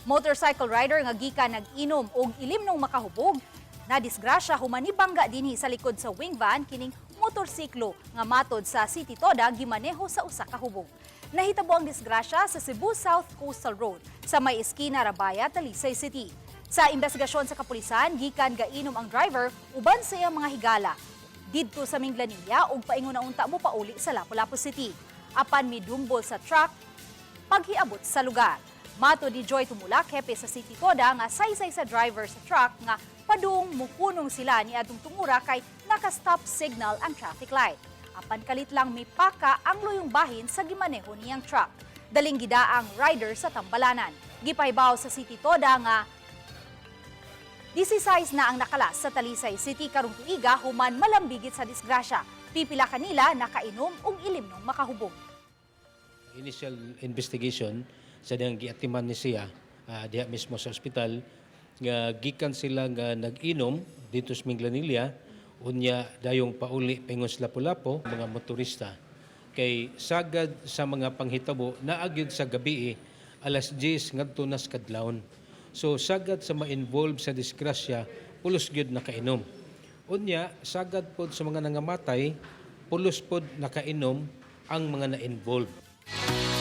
Motorcycle rider nga gikan nag-inom og ilimnong makahubog na disgrasya human nibangga dinhi sa likod sa wing van kining motorsiklo nga matod sa City Toda gimaneho sa usa ka hubog. Nahitabo ang disgrasya sa Cebu South Coastal Road sa may eskina Rabaya, Talisay City. Sa investigasyon sa kapulisan, gikan gainom ang driver uban sa iyang mga higala didto sa Minglanilla ug paingon na unta mo pauli sa Lapu-Lapu City. Apan midumbol sa truck paghiabot sa lugar. Matod ni Joy Tumulak, hepe sa City Toda, nga saysay sa driver sa truck nga padung mukunong sila ni adtong tungura kay naka-stop signal ang traffic light. Apan kalit lang mipaka ang luyong bahin sa gimaneho niyang truck. Daling gida ang rider sa tambalanan. Gipahibaw sa City Toda nga 16 na ang nakalas sa Talisay City karong tuiga human malambigit sa disgrasya. Pipila kanila nakainom og ilimnong makahubog. Initial investigation sa diyang giatiman ni siya diha mismo sa ospital nga gikan sila nga nag-inom dito sa Minglanilla, unya dayong pauli paingon sa Lapu-Lapu. Mga motorista kay sagad sa mga panghitabo naa gyud sa gabi, alas 10 ngadto nas kadlawon. So sagad sa ma-involve sa disgrasya, pulos gyud nakainom. Unya sagad pod sa mga nangamatay, pulos pod nakainom ang mga na-involve.